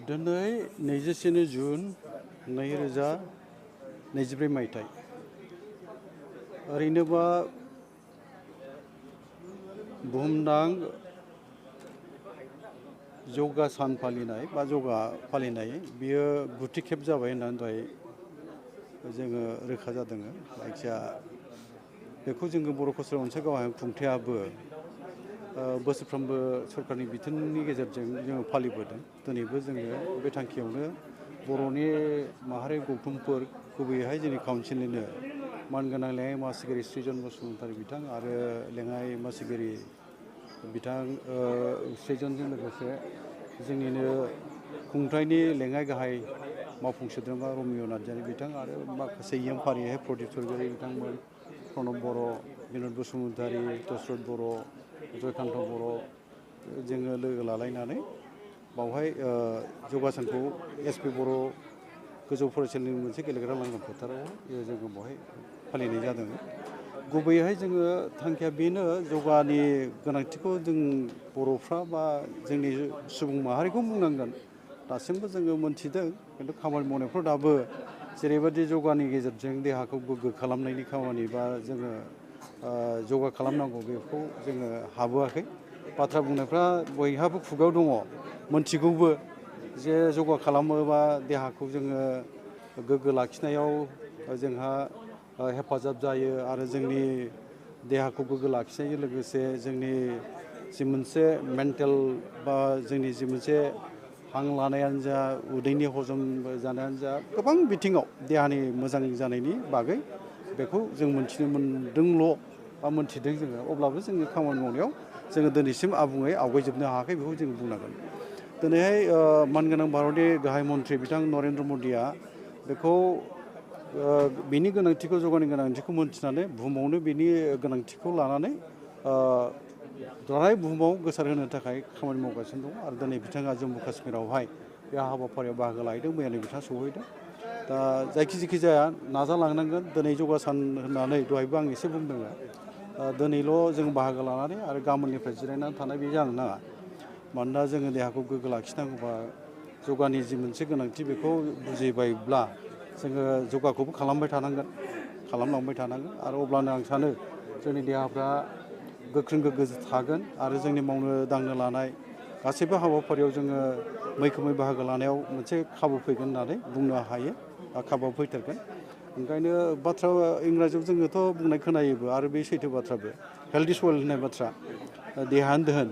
दिनै 21 जुन 2024 मायथाइ ओरैनोबा बुहुमनां जौगा सान फालिनाय बा जौगा फालिनाय बियो गुथि खेब जाबाय होननानै दहाय जोङो रोखा जादों। जायखिया बेखौ जोङो बर' कसारि अनसाय गावहाय खुंथायाबो बोसोरफ्रोमबो सरकारनि बिथोननि गेजेरजों जोङो फालिबोदों। दिनैबो जोङो बे थांखियावनो बर'नि माहारि गौथुमफोर गुबैयैहाय जोंनि काउन्सिलनिनो मानगोनां लेङाइ मासिगिरि सृजन बसुमतारी बिथां आरो लेङाइ मासिगिरि बिथां सृजनजों लोगोसे जोंनिनो खुंथायनि लेङाइ गाहाय मावफुं सोद्रोमा रमिय' नार्जारि बिथां आरो माखासे इयुन फारियैहाय प्रदिप स्वरगयारि बिथांमोन, प्रणब बर', बिनद बसुमतारी, दशरथ बर', जयकान्त बर' जोङो लोगो लालायनानै बावहाय जौगासानखौ एसपि बर' गोजौ फरायसालिनि मोनसे गेलेग्रा लांदां फोथाराव जोङो बेवहाय फालिनाय जादों। गुबैयैहाय जोङो थांखिया बेनो जौगानि गोनांथिखौ जों बर'फ्रा बा जोंनि सुबुं माहारिखौ बुंनांगोन। दासिमबो जोङो मोन्थिदों खिन्थु खामानि मावनायफ्राव दाबो जेरैबायदि जौगानि गेजेरजों देहाखौ गोग्गो खालामनायनि खामानि बा जोङो जौगा खालामनांगौ बेखौ जोङो हाबोआखै। बाथ्रा बुंनायफ्रा बयहाबो खुगायाव दङ, मोन्थिगौबो जे जौगा खालामोबा देहाखौ जोङो गोग्गो लाखिनायाव जोंहा हेफाजाब जायो आरो जोंनि देहाखौ गोग्गो लाखिनायजों लोगोसे जोंनि जि मोनसे मेन्टेल बा जोंनि जि मोनसे हां लानायानो जा उदैनि हजम जानायानो जा गोबां बिथिङाव देहानि मोजां जानायनि बागै बेखौ जों मोन्थिनो मोनदोंल' बा मोन्थिदों जोङो। अब्लाबो जोङो खामानि मावनायाव जोङो दिनैसिम आबुङै आवगायजोबनो हायाखै बेखौ जों बुंनांगोन। दिनैहाय मानगोनां भारतनि गाहाय मन्थ्रि बिथां नरेन्द्र मदिया बेखौ बिनि गोनांथिखौ जौगानि गोनांथिखौ मोन्थिनानै बुहुमावनो बिनि गोनांथिखौ लानानै द्राय बुहुमाव गोसारहोनो थाखाय खामानि मावगासिनो दं आरो दिनै बिथाङा जम्मु काश्मीरावहाय बे हाबाफारियाव बाहागो लाहैदों। मैयानो बिथाङा सहैदों। दा जायखि जाया नाजालांनांगोन। दिनै जौगा सान होननानै दहायबो आं एसे बुंदों। दिनैल' जों बाहागो लानानै आरो गाबोननिफ्राय जिरायनानै थानाय बे जानो नाङा। मानोना जोङो देहाखौ गोग्गो लाखिनांगौबा जौगानि जि मोनसे गोनांथि बेखौ बुजिबायब्ला जोङो जौगाखौबो खालामबाय थानांगोन, खालामलांबाय थानांगोन आरो अब्लानो आं सानो जोंनि देहाफ्रा गोख्रों गोग्गो थागोन आरो जोंनि मावनो दांनो लानाय गासैबो हाबाफारियाव जोङो मैखोमै बाहागो लानायाव मोनसे खाबु फैगोन होननानै बुंनो हायो, खाबुआ फैथारगोन। ओंखायनो बाथ्रा इंराजियाव जोङोथ' बुंनाय खोनायोबो आरो बे सैथो बाथ्राबो, हेल्थ इज वेल्थ होननाय बाथ्रा। देहायानो दोहोन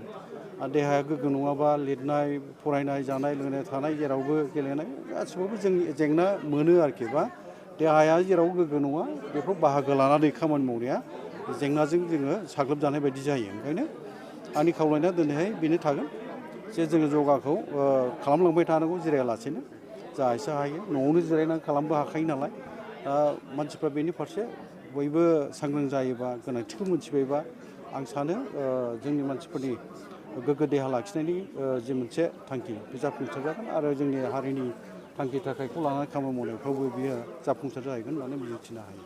आरो देहाया गोग्गो नङाबा लिरनाय, फरायनाय, जानाय लोंनाय, थानाय जेरावबो गेलेनाय गासिबावबो जों जेंना मोनो आरोखि। बा देहाया जेराव गोग्गो नङा बेफोराव बाहागो लानानै खामानि मावनाया जेंनाजों जोङो साग्लोबजानाय बायदि जायो। ओंखायनो आंनि खावलायनाया दिनैहाय बेनो थागोन जे जोङो जगाखौ खालामलांबाय थानांगौ जिरायालासेनो। जा एसे हायो न'आवनो जिरायनानै खालामबो हाखायो नालाय। मानसिफ्रा बेनि फारसे बयबो सांग्रां जायोबा गोनांथिखौ मोनथिबायबा आं सानो जोंनि मानसिफोरनि गोग्गो देहा लाखिनायनि जि मोनसे थांखि बे जाफुंसार जागोन आरो जोंनि हारिनि थांखि थाखायखौ लानानै खामानि मावनायफ्रावबो बियो जाफुंसार जाहैगोन होननानै मिजिंथिनो हायो।